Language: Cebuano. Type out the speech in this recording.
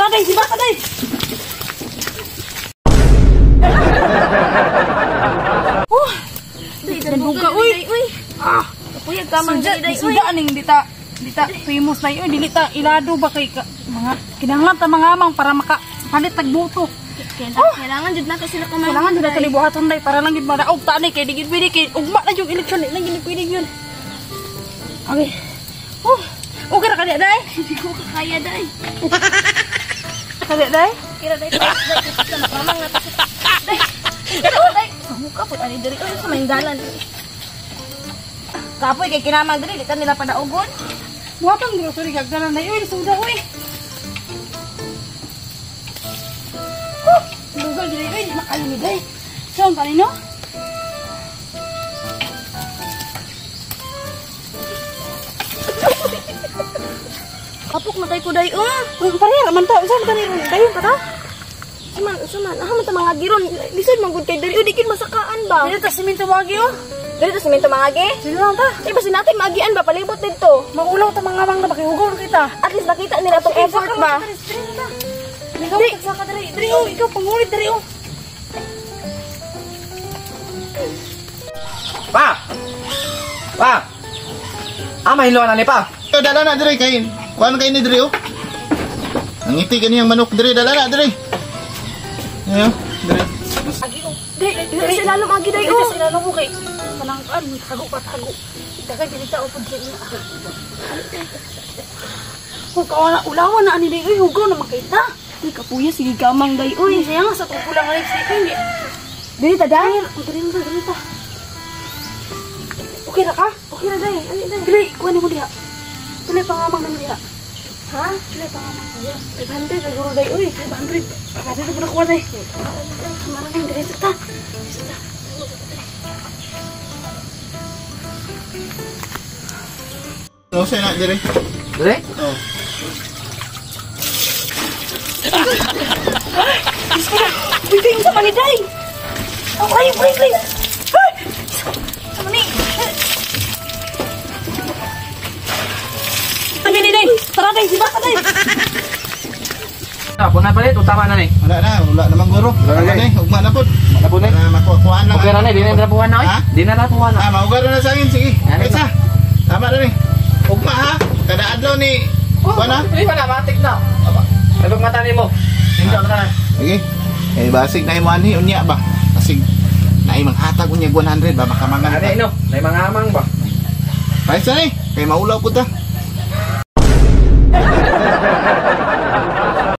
Tara day, sibaka day. Oh. Duga uy. Uy. Ah, Kapuya ka man sudya, diri day uy. sudya aning dita dita famous na yun, dili ta ilado ba kay ka, mga kinahanglan ta mga amang para maka palit tag buto. Kailangan jud na kasi sila kamang. Kailangan jud na kalibuhaton day para lang gid madaog ta ani kay di gid pwede kay ugma na yung eleksyon, di lang gid pwede yun. Okay. Oh, okay ra ka di day? Hindi ko kakaya day. Ka di day? Kira day. Mamang na ta. Day. Day. Kamuka pud ani diri uy sa may dalan. Kapoy kay kinamang diri di ta nila padaugon. Buhatan grocery kag dalan day uy, suda uy. Oh, lugal diri uy, di makayo ni day. Saan pa nino? Kapok na tay ko day oh. Uy, pareha man ta, unsa man ta ni dayon ka ta? Suman, suman, aha man ta mga giron. Lisod man gud kay diri uy, di gid masakaan ba. Dili ta simento wagi oh. Diri ta simento mga ge. Sige lang ta. Ay basin natin maagian ba palibot didto. Maulaw ta mga amang na makihugaw kita. At least nakita nila tong effort ba. Ikaw tagsaka diri, diri oh, ikaw pangulit diri oh. Pa! Pa! Ah, mahilo na ni pa. Dala na dire kay kuan kay ni dire oh. Ang ngiti kaniyang manok dire, dala na dire. Ayo, dire. Diri, diri sa lalom agi day Dili oh. sa ilalom mo kay kanang kan tago pa tago. Daghan dili ta upod diri. Kung kawa na ulawan na ani diri uy, hugaw na makita. Uy, kapuya sige gamang day uy. Uy, saya nga sa tong kulang nga lipstick hindi. Diri ta day. Diri na diri ta. Okay ra ka? Okay ra day. Ani day. Dili, kuha nimo diha. Dili pangamang nimo diha. Ha? Dili pangamang diha. 500 siguro day uy. 500. Kasi ko nakuha day. Maraming diri ta. Diri ta. No say na dire. Dire? Oh. Uy, kayo sa maniday! Oh, ay, wait, wait! Ay! Sa mani! Maniday! Tara, day! Sibaka, day! Ah, puna palit, utama na ni. Wala na, wala namang guro. Wala na, Wala na, ugma na pod. Wala po ni. Na makuha lang. Okay na ni, di na trabuhan na oy. Ha? Di na trabuhan na. Ah, maugar na sa akin, sige. Ano Kaysa. Tama na ni. Ugma ha. Kada adlaw ni. Kuan na. Di pa na matik na. Sabog mata nimo. Hindi na. Sige. Eh basig na imo ani unya ba. Basig na imong hatag unya 100 ba makamangan. Ani no, nay mga amang ba. Paisa ni. Kay maulaw pud ta.